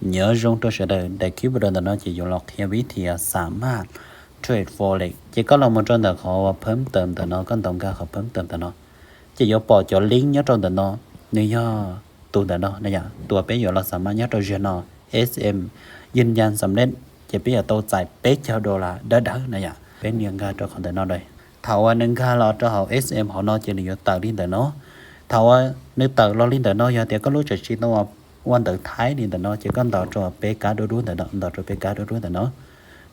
Nyob zoo rau sawv daws, daim clip ntawm no ces yuav los qhia vib thi xa maj trade forex. Ces koj los mus rau ntawm qhov uas phawb tawm ntawm no, koj ntaus nkag qhov phawb tawm ntawm no, ces yuav pom cov link nyob rau ntawm no, nws yog tus ntawm no na yom, tus uas peb yuav los xa maj nyob rau zaum no, S M yws yas xam lej, ces peb yuav tau txais peb caug dollar dawb dawb na yom. Peb nias nkag rau qhov ntawm no lawm. Thaum uas nws nkag los rau hauv S M hauv no ces nws yuav tawm li ntawm no. Thaum uas nws tawm los li ntawm no, yog tias koj lub tseem tsis tau ua ntawv Thaib li ntawm no ces koj ntaus rau peb kab dub dub ntawm no, ntaus rau peb kab dub dub ntawm no.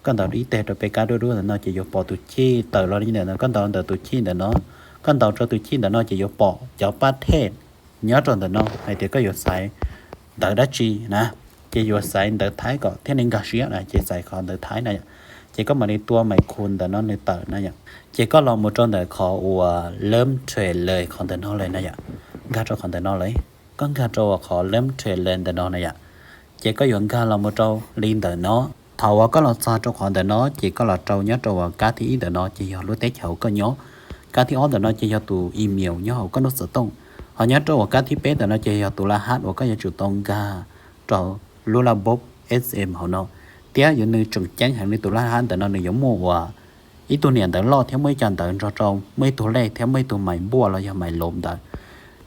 Koj ntaus ib teg rau peb kab dub dub ntawm no ces yuav pom tus chij tawm los li ntawm no, koj ntaus ntawm tus chij ntawm no. Koj ntaus rau tus chij ntawm no ces yuav pom cov pab thej nyob rau ntawm no hais tias koj yuav xaiv ntawv dab tsi na. Ces yuav xaiv ntawv Thaib kom thiaj li nkag siab na, ces xaiv qhov ntawv Thaib na yom. Ces koj mam li tua mais khu ntawm no nws tawm na yom. Ces koj los mus rau ntawm qhov uas lab trade lawm, qhov ntawm no lawm na yom. Nkag rau qhov ntawm no lawm, koj nkag rau qhov lab trade lawm ntawm no na yom. Ces koj yuav nkag los mus rau li ntawm no. Thaum uas koj los txog rau qhov ntawm no ces koj los rau nyob rau uas kab thib ib ntawm no ces yog lub teb chaws koj nyob. Kab thib ob ntawm no ces yog tus email nyob hauv koj lub xov tooj. Ho nyob rau uas kab thib peb ntawm no ces yog tus laj hab uas koj yuav tsum tau nkag rau lub laj bob S M hauv no. Thiab yuav nws tseem ceeb heev li tus laj hab ntawm no nws yuav muaj uas ib tug niam ntawv loj thiab muaj ib co ntawv nrog rau, muaj ib tug lej thiab muaj ib tug mais npuaj los yog mais lov ntawd.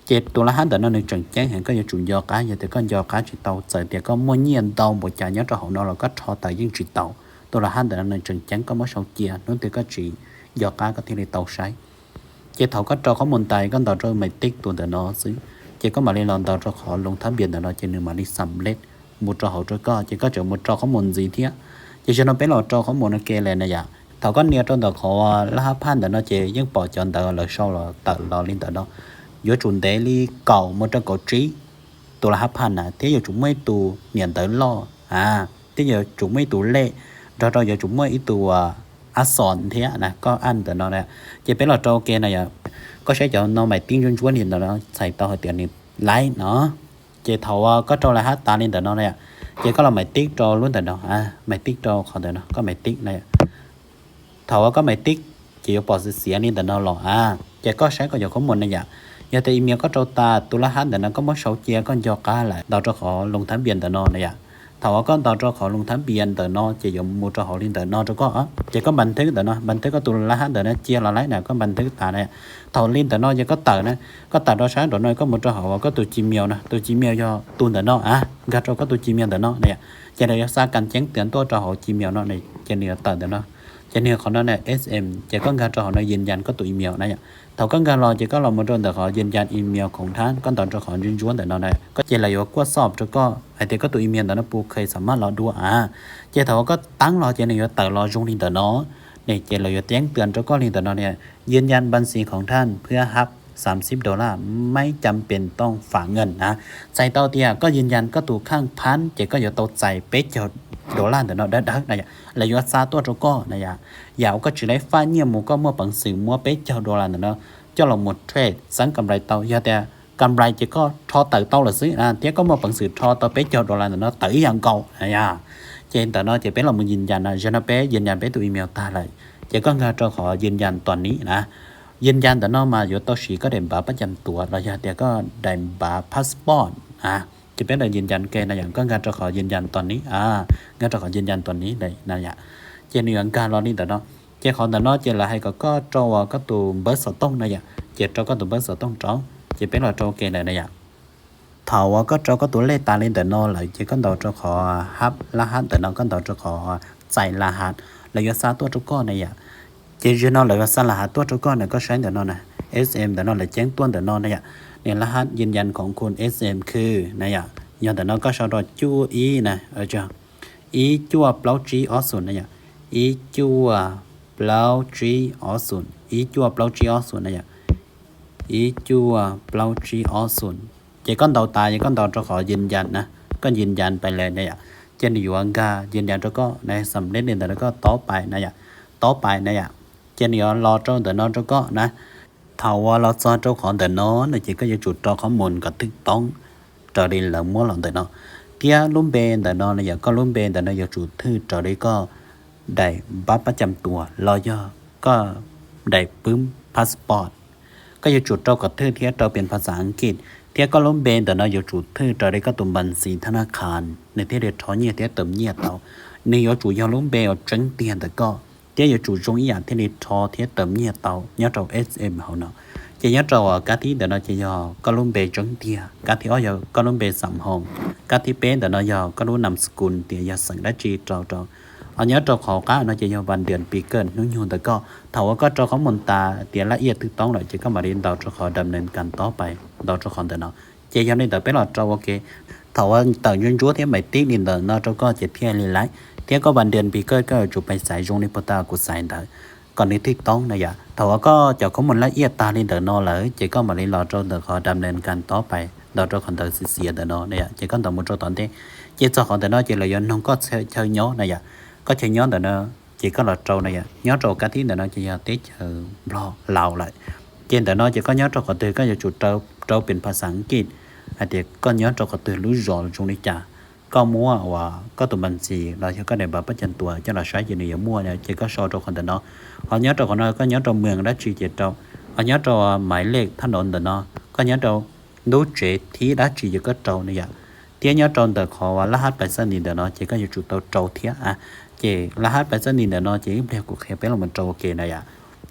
Ces tus laj hab ntawm no nws tseem ceeb heev, koj yuav tsum nco qab, yog tias koj nco qab tsis tau, txawm tias koj muaj nyiaj ntau npaum cas nyob rau hauv no los koj rho tawm yeej tsis tau. Tus laj hab ntawm no nws tseem ceeb, koj muab sau cia, hnub twg koj tsis nco qab koj thiaj li tau saib. Ces thaum koj rau qhob mus ntais, koj ntaus rau mais tib tus ntawm no xwb, ces koj mam li los ntaus rau qhov loo thab npias ntawm no ces nws mam li xam lej mus rau hauv rau koj, ces koj tseem mus rau qhob mus ntxiv thiab. Ces zaum no peb los rau qhob mus no ke lawm na yom. Thaum koj nias rau ntawm qhov laj hab phaj ntawm no ces yeej pom cov ntawv lawv sau los tawm los li ntawm no. Yuav tsum ntev li kaum mus rau kaum tsib tus laj hab phaj na, thiab yuav tsum muaj ib tus niam ntawv loj, a, thiab yuav tsum muaj ib tus lej, nrog rau yuav tsum muaj ib tus ab xos thiab na, koj ab ntawm no na. Ces peb los rau ke na yom. Koj saib cov no mais tib ntsuab ntsuab li ntawm no txhais tau hais tias nws laib no. Ces thaum uas koj rau laj hab tas li ntawm no na yom, ces koj los mais tib rau lub ntawm no, mais tib rau qhov ntawm no, koj mais tib na yom. Thaum uas koj mais tib, ces yuav pom xiav xiav li ntawm no los a, ces koj saib koj cov qhob mus na yom. Yog tias email koj rau tas, tus laj hab ntawm no koj muab sau cia koj nco qab lawm, ntaus rau qhov loo thab npias ntawm no na yom. Thaum uas koj ntaus rau qhov loo thab npias ntawm no ces yuav mus rau hauv li ntawm no rau koj, ces koj npas nthwb ntawm no, npas nthwb koj tus laj hab ntawm no cia los laib na, koj npas nthwb tas na. Thaum li ntawm no ces koj tawm na, koj tawm rau sab nraum no, koj mus rau hauv uas koj tus Gmail no, tus Gmail yog tus ntawm no a, nkag rau koj tus Gmail ntawm no na yom. Ces lawv yuav xa kas ceeb tias tuaj rau hauv Gmail no, ces nws yuav tawm ntawm no. Ces nws qhov no na S M, ces koj nkag rau hauv no yws yas koj tus email na yom. Thaum koj nkag los ces koj los mus rau ntawm qhov yws yas email khoom thab, koj ntaus rau qhov ntsuab ntsuab ntawm no na, ces lawv yuav kuaj xov rau koj hais tias koj tus email ntawm no puas kheev xam maj los dua a. Ces thaum uas koj tab los ces nws yuav tawm los zoo li ntawm no, ces lawv yuav ceeb tias rau koj li ntawm no, yws yas npas xis khoom thab phwab hab xam xib dollar, maib cas pes tooj fam ngees na. Txhais tau tias koj yws yas koj tus khaj phab ces koj yuav tau txais peb caug dollar ntawm no dawb dawb na yom, lawv yuav xa tuaj rau koj na yom. Yam uas koj tsis laib faj nyiaj mus koj muaj peev xwm muab peb caug dollar ntawm no coj los mus trade xeeb kam nplais tau. Yog tias kam nplais ces koj rho tawm tau lawm xwb, thiab koj muaj peev xwm rho tau peb caug dollar ntawm no tawm ib yam nkaus na yom. Ces ntawm no ces peb los mus yws yas na, zaum no peb yws yas peb tus email tag lawm, ces koj nkag rau qhov yws yas tom niv na. Yws yas ntawm no mas yuav tau siv koj daim npav pab cam tuav los yog tias koj daim npav passport a. Ces peb los yws yas ke na yom, koj nkag rau qhov yws yas tom niv a, nkag rau qhov yws yas tom niv na yom. Ces nws yuav nkag los li ntawm no. Ces qhov ntawm no ces lawv hais kom koj rau uas koj tus npawb xov tooj na yom, ces rau koj tus npawb xov tooj rau. Ces peb los rau ke lawm na yom. Thaum uas koj rau koj tus lej tas li ntawm no lawm ces koj ntaus rau qhov hab laj hab ntawm no, koj ntaus rau qhov txais laj hab, lawv yuav xa tuaj rau koj na yom. Ces zaum no lawv yuav xa laj hab tuaj rau koj na, koj saib ntawm no na, S M ntawm no lawv ceeb tuaj ntawm no na yom. Nias laj hab yws yas khoom khum S M khw na yom, yog ntawm no koj sau rau cuaj ib na, ib cuaj plaub tsib ob xoom na yom, ib cuaj plaub tsib ob xoom, ib cuaj plaub tsib ob xoom na yom, ib cuaj plaub tsib ob xoom. Ces koj ntaus tas ces koj ntaus rau qhov yws yas na, koj yws yas pais lawm na yom. Ces nws yuav nkag yws yas rau koj na, xam lej li ntawm no koj tob pais na yom, tob pais na yom. Ces nws yuav los rau ntawm no rau koj na. Thaum uas los txog rau qhov ntawm no no ces koj yuav tsum rau qhov mus kom thwj toob raws li lawv muab los ntawm no, thiab lub npe ntawm no na yom, koj lub npe ntawm no yuav tsum thwj raws li koj daim npav pab cam tuav los yog koj daim pwb passport. Koj yuav tsum rau kom thwj thiab rau pes phas xas Askiv. Thiab koj lub npe ntawm no yuav tsum thwj raws li koj tus npas xis thab nab khas nws thiaj li rho nyiaj thiab tawm nyiaj tau. Nws yuav tsum yog lub npe uas tseeb tiag ntawm koj thiab yuav tsum zoo ib yam thiaj li rho thiab tawm nyiaj tau nyob rau S M hauv no. Ces nyob rau kab thib ntawm no ces yog koj lub npe tseeb tiag, kab thib ob yog koj lub npe xam hoo, kab thib peb ntawm no yog koj lub nam skun tias yog xeem dab tsi rau rau. Ho nyob rau qhov qab no ces yog vas diam pis kawj hnub nyoog ntawm koj. Thaum uas koj rau qhov mus tas tias laj iaj twb toob lawm ces koj mam li ntaus rau qhov dam nees kas tob pais, ntaus rau qhov ntawm no. Ces yog li ntawd peb los rau ua ke. Thaum uas tawm ntsuab ntsuab thiab maim tib li ntawm no rau koj ces thiaj li laib, thiab koj vas diam pis kawj koj yuav tsum pais xaiv zoo li puag ta kuv xaiv ntawd kom nws thiaj toob na yom. Thaum uas koj cov khob mus laj iaj tag li ntawm no lawm ces koj mam li los rau ntawm qhov dam nees kas tob pais, ntaus rau qhov ntawd xiav xiav ntawm no na yom, ces koj ntaus mus rau tom ntej. Ces txog qhov ntawm no ces lawv yuav noog koj chaw nyob na yom. Koj chaw nyob ntawm no ces koj los rau na yom, nyob rau kab thib ntawm no ces yog teb chaws Nplog Laus lawm. Ces ntawm no ces koj nyob rau qhov twg koj yuav tsum rau pem phas xas As kiv hais tias koj nyob rau qhov twg, lub zos zoo li cas. Koj muab uas koj tus npas xis los yog koj daim npav pab cag tuas coj los saib ces nws yuav muaj, ces koj sau rau qhov ntawm no. Ho nyob rau qhov no koj nyob rau mws dab tsi ces rau, ho nyob rau maiv lej thaj no ntawm no, koj nyob rau lub tsev thib dab tsi ces koj rau na yom. Thiab nyob rau ntawm qhov uas laj hab pais xab nis ntawm no ces koj yuav tsum tau rau thiab. Ces laj hab pais xab nis ntawm no ces ib pliag kuv qhia peb los mus rau ua ke na yom.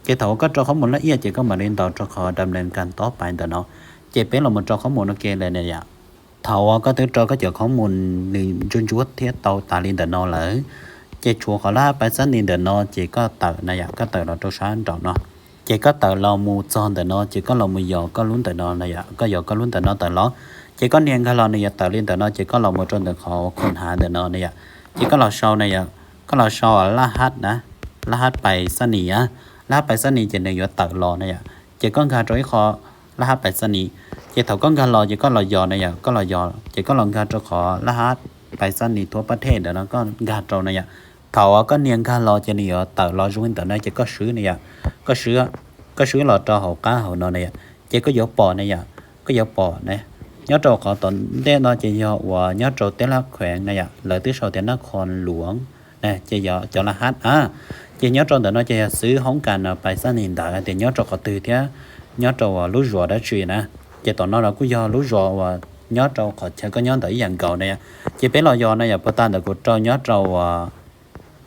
Ces thaum uas koj rau qhov mus laj iaj ces koj mam li ntaus rau qhov dam nees kas tob pais ntawm no. Ces peb los mus rau qhov mus no ke lawm na yom. Thaum uas koj twb rau koj cov khob mus nws ntsuab ntsuab thiab tau tas li ntawm no lawm, ces tshuav qhov laj hab pais xab nis ntawm no ces koj tawm na yom, koj tawm los rau sab nraum no. Ces koj tawm los mus txog ntawm no ces koj los mus yos koj lub ntawm no na yom, koj yos koj lub ntawm no tawm los. Ces koj nias nkag los nws yuav tawm li ntawm no ces koj los mus rau ntawm qhov khoom hav ntawm no na yom. Ces koj los sau na yom, koj los sau laj hab na, laj hab pais xab nis a, laj hab pais xab nis ces nws yuav tawm los na yom. Ces koj nkag rau ib qho laj hab pais xab nis. Ces thaum koj nkag los ces koj los yos na yom, koj los yos ces koj los nkag rau qhov laj hab pais xab nis thuab pab thej ntawm no koj nkag rau na yom. Thaum uas koj nias nkag los ces nws yuav tawm los zoo li ntawm no ces koj swb na yom, koj swb, koj swb los rau hauv qab hauv no na yom. Ces koj yuav pom na yom, koj yuav pom na, nyob rau qhov tom ntej no ces yog uas nyob rau teb laj khueev na yom, lawv twb sau tias nab khos luav na, ces yog cov laj hab a. Ces nyob rau ntawm no ces yog xwb hoob kas no pais xab nis ntawd tias nyob rau qhov twg thiab nyob rau uas lub zos dab tsi na. Ces tom no los kuj yog lub zos uas nyob rau qhov chaw koj nyob ntawd ib yam nkaus na yom. Ces peb los yos na yom, puag ta ntawd kuv rau nyob rau uas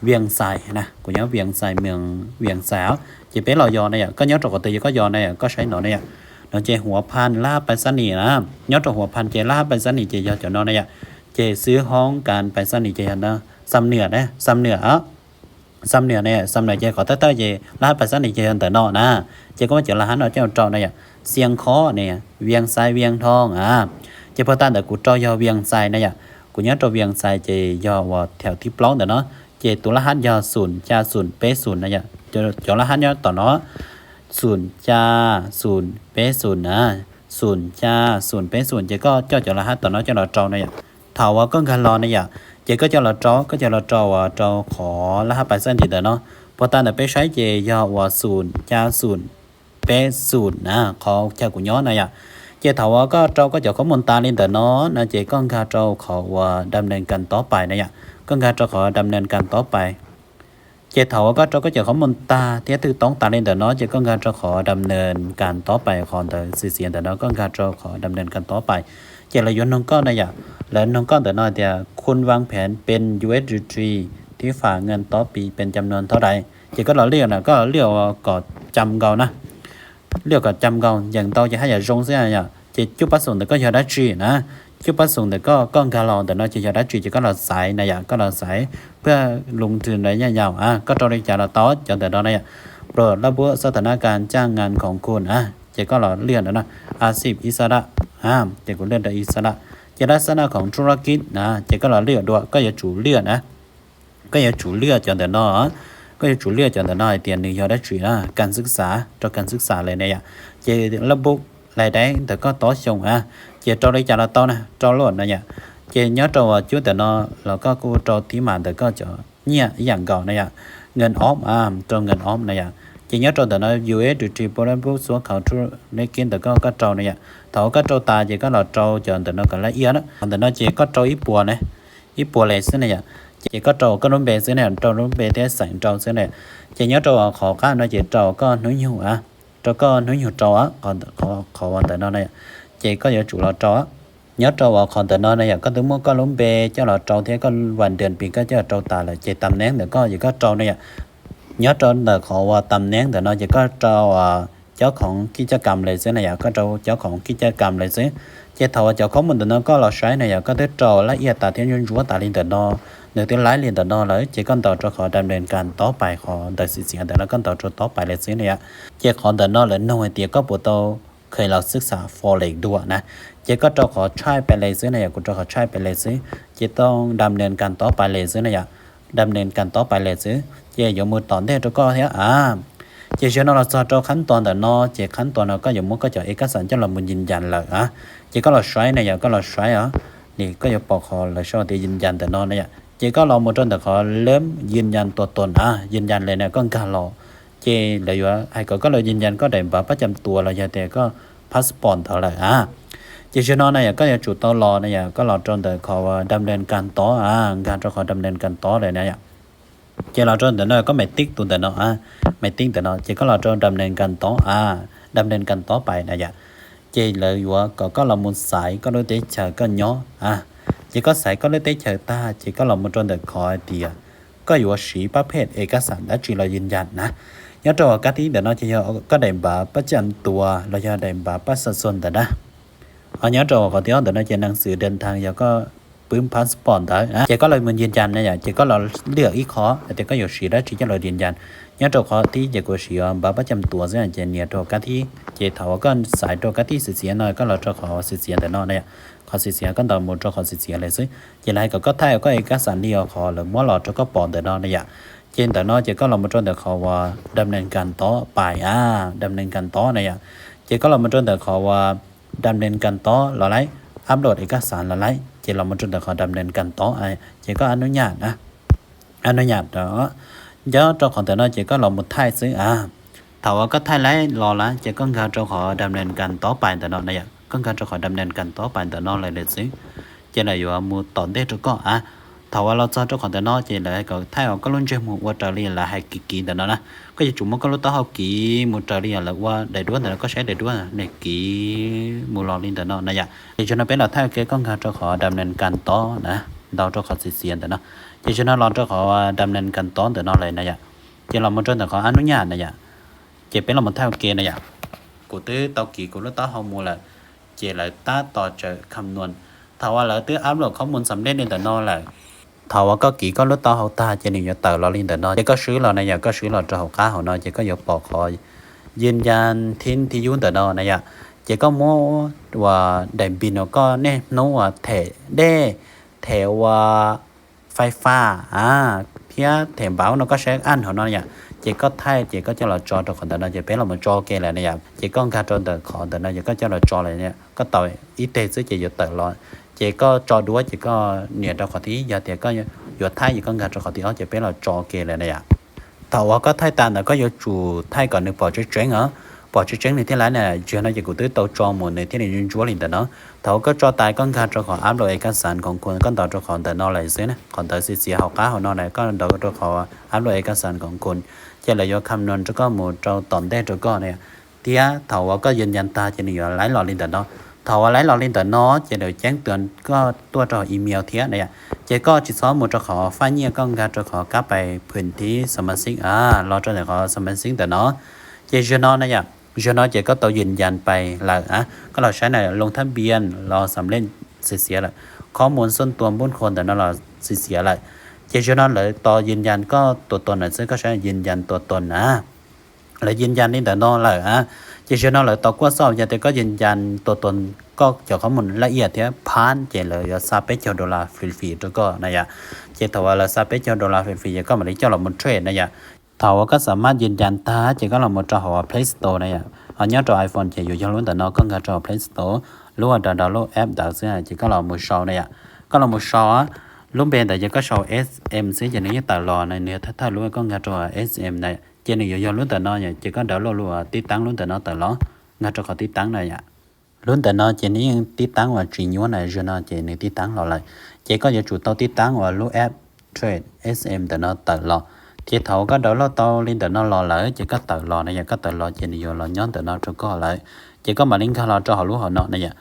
Vias Xais na, kuv nyob Vias Xais, Vias Xais os. Ces peb los yos na yom, koj nyob rau qhov twg ces koj yos na yom, koj saib no na yom. No ces Huav Phas laj hab pais xab nis na, nyob rau Huav Phas ces laj hab pais xab nis ces yog cov no na yom. Ces xwb hoob kas pais xab nis ces yog Xam Niam na, Xam Niam os. Xam Niam na, Xam Niam ces qhov thawj thawj ces laj hab pais xab nis ces yog ntawm no na. Ces koj muab cov laj hab no coj rau na yom, Xias Khob na, Vias Xais, Vias Thoo a. Ces puag ta ntawd kuv rau yog Vias Xais na yom, kuv nyob rau Vias Xais ces yog uas thaum thib plaub ntawm no. Ces tus laj hab yog xum xya xum peb xum na yom, cov laj hab nyob tom no, xum xya xum peb xum na, xum xya xum peb xum ces koj coj cov laj hab tom no coj los rau na yom. Thaum uas koj nkag los na yom, ces koj coj los rau, koj coj los rau uas rau qhov laj hab pais xab nis ntawm no. Puag ta ntawm peb saib ces yog uas xum xya xum peb xum na, qhov chaw kuv nyob na yom. Ces thaum uas koj rau koj cov khob mus tas li ntawm no no ces koj nkag rau qhov uas dam nees kas tob pais na yom, koj nkag rau qhov dam nees kas tob pais. Ces thaum uas koj rau koj cov khob mus tag thiab twb toob tas li ntawm no ces koj nkag rau qhov dam nees kas tob pais, qhov ntawd xiav xiav ntawm no koj nkag rau qhov dam nees kas tob pais. Ces lawv yuav noog koj na yom, lawv noog koj ntawm no tias Khun Vas Pheev pes U S D T thib fam nkees tob pis pes cam nuas thov dais. Ces koj los lwj na, koj los lwj kom cam nkaus na, lwj kom cam nkaus, yeem ntau ces haj yam zoo xwb yom. Ces cuj pab xum ntawm koj yog dab tsi na, cuj pab xum ntawm koj, koj nkag los ntawm no ces yog dab tsi ces koj los xaiv na yom, koj los xaiv pab lus twg ntawd yam yaus a, koj rau li cas los tau cov ntawm no na yom. Pro laj pub xab tha na kas caj ngas khoov khun a, ces koj los lwj ntawm no, a xib ib xab laj, ces kuv lwj rau ib xab laj. Ces laj xab na khoov thu rab kib na, ces koj los lwj dua, koj yuav tsum lwj na, koj yuav tsum lwj cov ntawm no, koj yuav tsum lwj cov ntawm no hais tias nws yog dab tsi na, kas xwb xav, rau kas xwb xav lawm na yom. Ces laj pub lais dais ntawm koj tob xyoo a, ces rau li cas los tau na, rau lawm na yom. Ces nyob rau uas cuj ntawm no los koj kuj rau thib mam ntawm koj cov nyiaj ib yam nkaus na yom, nkees ob, rau nkees ob na yom. Ces nyob rau ntawm no U S D T pub laj pub xuab khauv thu rab kib ntawm koj, koj rau na yom. Thaum koj rau tas ces koj los rau cov ntawm no kom laj iaj na, ntawm no ces koj rau ib puas na, ib puas lawm xwb na yom. Ces koj rau koj lub npe xwb na, rau lub npe thiab xeem rau xwb na. Ces nyob rau qhov qab no ces rau koj hnub nyoog a, rau koj hnub nyoog rau, qhov uas ntawm no na. Ces ces koj yuav tsum los rau. Nyob rau uas qhov ntawm no na yom, koj twb muab koj lub npe coj los rau thiab koj vas dam pis koj coj los rau tas lawm ces tam neeb ntawm koj ces koj rau na yom. Nyob rau ntawm qhov uas tam neeb ntawm no ces koj rau cob khoov kij caj kam lawm xwb na yom, koj rau cob khoov kij caj kam lawm xwb. Ces thaum uas cov khob mus ntawm no koj los saib na yom, koj twb rau laj iaj tas thiab ntsuab ntsuab tas li ntawm no, nws twb laib li ntawm no lawm ces koj ntaus rau qhov dam nees kas tob pais, qhov ntawv xim xiav ntawm no koj ntaus rau tob pais lawm xwb na yom. Ces qhov ntawm no lawv nug hais tias koj puas tau kheev los xwb xav fo le dua na, ces koj rau qhov tshaij pais le xwb na yom, kuv rau qhov tshaij pais le xwb, ces tau dam nees kas tob pais le xwb na yom, dam nees kas tob pais le xwb ces yuav mus tom ntej rau koj thiab a. Ces zaum no los txog rau khab tos ntawm no ces khab tos no koj yuav muab koj cov e kaj xav coj los mus yis yas lawm a. Ces koj los saib na yom, koj los saib os, nim koj yuav pom qhov lawv sau tias yis yas ntawm no na yom. Ces koj los mus rau ntawm qhov lab yis yas tua tos a, yis yas le na koj nkag los, ces lawv yuav hais kom koj los yis yas koj daim npav pab cam tuas los yog tias koj passport ntawd lawm a. Ces zaum no na yom, koj yuav tsum tau los na yom, koj los rau ntawm qhov dam nees kas tob a, nkag rau qhov dam nees kas tob lawm na yom. Ces los rau ntawm no koj maiv tib tus ntawm no, maiv tib ntawm no ces koj los rau dam nees kas tob a, dam nees kas tob pais na yom. Ces lawv yuav kom koj los mus xaiv koj lub teb chaws koj nyob a. Ces koj xaiv koj lub teb chaws tag ces koj los mus rau ntawm qhov hais tias koj yuav siv pab phem e kaj xav dab tsi los yis yas na. Nyob rau qhov kab thib ntawm no ces yog koj daim npav pab cam tuas los yog daim npav pab xa xo ntawd na. Ho nyob rau qhov thib ob ntawm no ces neeg xwm dees thas yog koj pab passport ntawd, ces koj los mus yis yas na yom, ces koj los lwm ib qho hais tias koj yuav siv dab tsi coj los yis yas. Nyob rau qhov thib ces kuv siv npav pab cam tuas xwb ces nias rau kab thib, ces thaum uas koj xaiv rau kab thib xim xiav no koj los rau qhov xim xiav ntawm no na yom, qhov xim xiav koj ntaus mus rau qhov xim xiav lawm xwb. Ces lawv hais kom koj thaij koj e kaj xav li qhov lawv muab los rau koj pom ntawm no na yom. Ces ntawm no ces koj los mus rau ntawm qhov uas dam nees kas tob pais a, dam nees kas tob na yom. Ces koj los mus rau ntawm qhov uas dam nees kas tob los lawm, upload e kaj xav los lawm, ces los mus rau ntawm qhov dam nees kas tob, ces koj ab nub nyam na, ab nub nyam rau. Nyob rau qhov ntawm no ces koj los mus thaij xwb a. Thaum uas koj thaij laib los lawm ces koj nkag rau qhov dam nees kas tob pais ntawm no na yom, koj nkag rau qhov dam nees kas tob pais ntawm no lawm lawm xwb, ces lawv yuav mus tom ntej rau koj a. Thaum uas los txog rau qhov ntawm no ces lawv hais kom thaij uas koj lub ntsej muag ua raws li lawv hais kiv kiv ntawm no na. Koj yuav tsum muab koj lub taub hau kiv mus raws li lawv ua daim duab ntawm no, koj saib daim duab nws kiv mus los li ntawm no na yom. Ces zaum no peb los thaij ua ke, koj nkag rau qhov dam nees kas tob na, ntaus rau qhov xim xiav ntawm no. Ces zaum no los rau qhov dam nees kas tob ntawm no lawm na yom. Ces los mus rau ntawm qhov ab nub nyam na yom. Ces peb los mus thaij ua ke na yom. Kuv twb tau kiv kuv lub taub hau mus lawm, ces lawv tab tom tsawm kham nuas. Thaum uas lawv twb upload qhov mus xam lej li ntawm no lawm, thaum uas koj kiv koj lub taub hau tag ces nws yuav tawm los li ntawm no, ces koj swb los na yom, koj swb los rau hauv qab hauv no ces koj yuav pom qhov yis yas thib thib yub ntawm no na yom. Ces koj muab uas daim npis no koj niaj hnub uas them dej, them uas fais fas a, thiab them npav no koj saib aj hauv no yom, ces koj thaij ces koj coj los tso rau qhov ntawm no, ces peb los mus tso ua ke lawm na yom. Ces koj nkag rau ntawm qhov ntawm no ces koj coj los tso lawm, koj tau ib teg xwb ces yuav tawm los. Ces koj tso duab ces koj nias rau qhov thib, yog tias koj yuav thaij ces koj nkag rau qhov thib ob ces peb los tso ua ke lawm na yom. Thaum uas koj thaij tas ntawd koj yuav tsum thaij kom nws pom tseeb tseeb os, pom tseeb tseeb nws thiaj laib na. Zaum no ces kuv twb tau tso mus nws thiaj li ntsuab ntsuab li ntawm no. Thaum uas koj tso tas koj nkag rau qhov upload e kaj xav khoom khun, koj ntaus rau qhov ntawm no lawm xwb na, qhov ntawv xim xiav hauv qab hauv no na, koj ntaus rau qhov upload e kaj xav khoom khun, ces lawv yuav kham nuas rau koj mus rau tom ntej rau koj na yom. Thiab thaum uas koj yis yas tag ces nws yuav laib los li ntawm no. Thaum uas laib los li ntawm no ces lawv ceeb toom koj tuaj rau email thiab na yom. Ces koj tsis txhob mus rau qhov faj nyiaj, koj nkag rau qhov kab pais phwm thib xa ma xib a, los rau ntawm qhov xa ma xib ntawm no. Ces zaum no na yom, zaum no ces koj tau yis yas pais lawm a. Koj los saib na, loo thab npias los xam lej xim xiav lawm, qhov mus xoj tua npub qhua ntawm no los xim xiav lawm. Ces zaum no lawv tos yis yas koj tua toos lawm xwb, koj saib yis yas tua toos na. Lawv yis yas li ntawm no lawm a. Ces zaum no lawv tos kuaj xauj, yog tias koj yis yas tua toos koj cov qhov mus laj iaj thiab phab ces lawv yuav xa peb caug dollar free free rau koj na yom. Ces thaum uas lawv xa peb caug dollar free free ces koj mam li coj los mus trade na yom. Thaum uas koj xam maj yis yas tag ces koj los mus rau hauv Play Store na yom. Ho nyob rau iPhone ces yuav yog lub ntawm no, koj nkag rau hauv Play Store, lub uas download app ntawd xwb ces koj los mus sau na yom. Koj los mus sau lub npe ntawd ces koj sau S M xwb ces nws yeej tawm los na, nws yog thawj thawj lub, koj nkag rau S M na, ces nws yuav yog lub ntawm no yom. Ces koj download lub uas tib taab lub ntawm no tawm los, nkag rau qhov tib taab na yom. Lub ntawm no ces nws yeej tib taab uas tsis nyuaj na, zaum no ces nws tib taab los lawm. Ces koj yuav tsum tau tib taab uas lub app Trade S M ntawm no tawm los. Ces thaum uas koj download tau li ntawm no los lawm ces koj tawm los na yom, koj tawm los ces nws yuav los nyob ntawm no rau koj lawm. Ces koj mam li nkag los rau hauv lub hauv no na yom.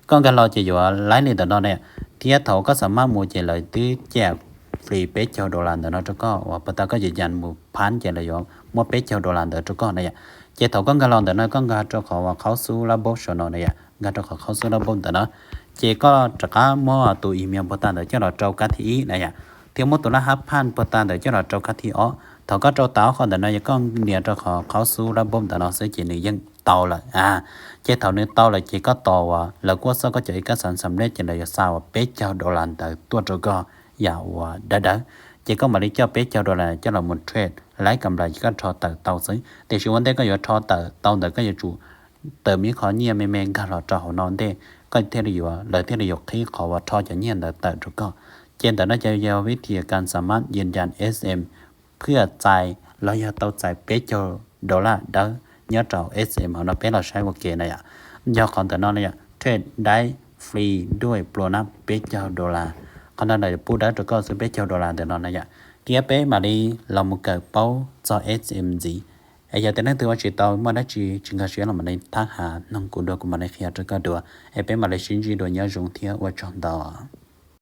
Koj nkag los ces yuav laib li ntawm no na, thiab thaum koj xa maj mus ces lawv twb cam free peb caug dollar ntawm no rau koj uas puag ta koj yuav yas mus phab ces lawv yuav muab peb caug dollar ntawd rau koj na yom. Ces thaum koj nkag los ntawm no koj nkag rau qhov uas qhaub xub lab npob saum no na yom, nkag rau qhov qhaub xub lab npob ntawm no, ces koj rov qab muab tus email puag ta ntawd coj los rau kab thib ib na yom, thiab muab tus lab hab phaj puag ta ntawd coj los rau kab thib ob. Thaum koj rau tas ob qho ntawm no yog koj nias rau qhov qhaub xub lab npob ntawm no xwb ces nws yeej tau lawm a. Ces thaum nws tau lawm ces koj tos uas lawv kuaj xoj koj cov ib kab xav xam lej ces lawv yuav xa uas peb caug dollar ntawd tuaj rau koj yam uas dawb dawb. Ces koj mam li coj peb caug dollar coj los mus trade laib kam nplas ces koj rho tawm tau xwb. Tiam sis ua ntej koj yuav rho tawm tau ntawd koj yuav tsum tawm me qhov nyiaj me me nkag los rau hauv no ntej, koj thiaj li yuav, lawv thiaj li yuav qhib qhov uas rho cov nyiaj ntawd tawm rau koj. Ces ntawm no ces yog vib thi kas xam mab yws yas S M phwj txais los yog tau txais peb caug dollar dawb nyob rau S M hauv no peb los saib ua ke na yom. Yog qhov ntawm no na yom, trade daib free duaj pluas nab peb caug dollar. Qhov no lawv pub dawb rau koj xwb peb caug dollar ntawm no na yom. Thiab peb mam li los mus kawm paub txog S M ntxiv. Es yog tias leej twg ua tsis tau muaj dab tsi tsis nkag siab los mam li thab has noog kuv dua kuv mam li qhia rau koj dua. Es peb mam li sib ntsib dua nyob zoo thiab ua tsaug ntau.